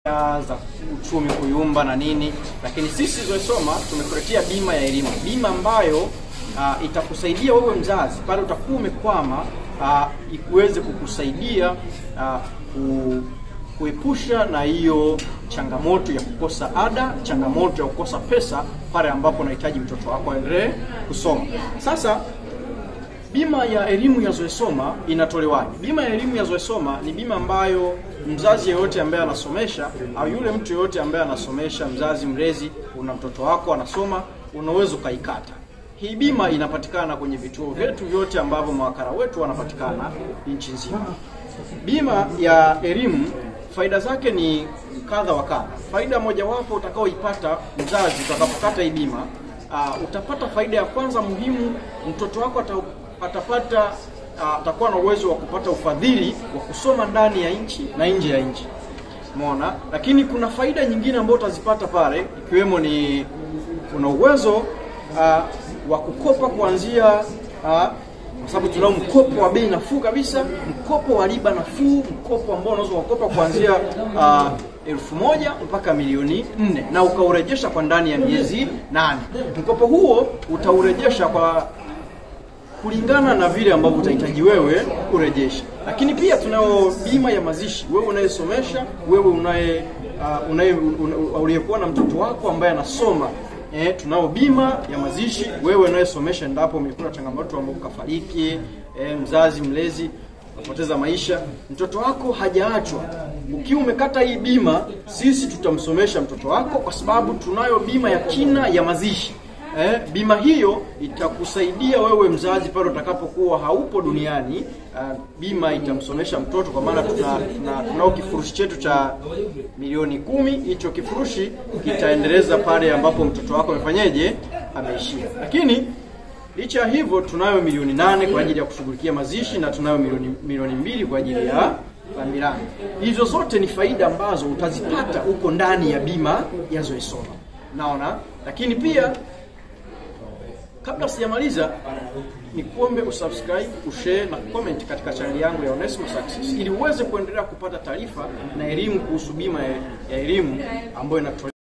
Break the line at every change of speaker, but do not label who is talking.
Za uchumi kuyumba na nini, lakini sisi Zoesoma tumekuletea bima ya elimu, bima ambayo itakusaidia wewe mzazi pale utakuwa umekwama, ikuweze kukusaidia kuepusha na hiyo changamoto ya kukosa ada, changamoto ya kukosa pesa pale ambapo unahitaji mtoto wako aendelee kusoma. Sasa bima ya elimu ya Zoesoma inatolewaje? Bima ya elimu ya Zoesoma ni bima ambayo mzazi yeyote ambaye anasomesha au yule mtu yeyote ambaye anasomesha, mzazi mlezi, una mtoto wako anasoma, unaweza ukaikata. Hii bima inapatikana kwenye vituo vyetu vyote ambavyo mawakala wetu wanapatikana nchi nzima. Bima ya elimu faida zake ni kadha wa kadha. Faida mojawapo utakaoipata mzazi utakapokata hii bima, utapata faida ya kwanza muhimu, mtoto wako atapata atakuwa na uwezo wa kupata ufadhili wa kusoma ndani ya nchi na nje ya nchi. Umeona? Lakini kuna faida nyingine ambayo utazipata pale, ikiwemo ni kuna uwezo wa kukopa kuanzia kwa sababu tunao mkopo wa bei nafuu kabisa, mkopo wa riba nafuu, mkopo ambao unaweza kukopa kuanzia 1,000 mpaka 4,000,000 na ukaurejesha kwa ndani ya miezi 8. Mkopo huo utaurejesha kwa kulingana na vile ambavyo utahitaji wewe kurejesha. Lakini pia tunao bima ya mazishi. Wewe unayesomesha, wewe unaye uliyekuwa na mtoto wako ambaye anasoma, tunao bima ya mazishi. Wewe unayesomesha, endapo umekuwa changamoto ambapo ukafariki, mzazi mlezi kupoteza maisha, mtoto wako hajaachwa. Ukiwa umekata hii bima, sisi tutamsomesha mtoto wako kwa sababu tunayo bima ya kina ya mazishi. Bima hiyo itakusaidia wewe mzazi pale utakapokuwa haupo duniani. Bima itamsomesha mtoto kwa maana tunao kifurushi chetu cha 10,000,000. Hicho kifurushi kitaendeleza pale ambapo mtoto wako amefanyeje, ameishia. Lakini licha ya hivyo tunayo 8,000,000 kwa ajili ya kushughulikia mazishi na tunayo 2,000,000 kwa ajili ya rambirambi. Hizo zote ni faida ambazo utazipata huko ndani ya bima ya Zoesoma. Naona? Lakini pia kabla sijamaliza, nikuombe usubscribe, ushare na comment katika channel yangu ya Onesmo Success ili uweze kuendelea kupata taarifa na elimu kuhusu bima ya elimu ambayo inatolewa.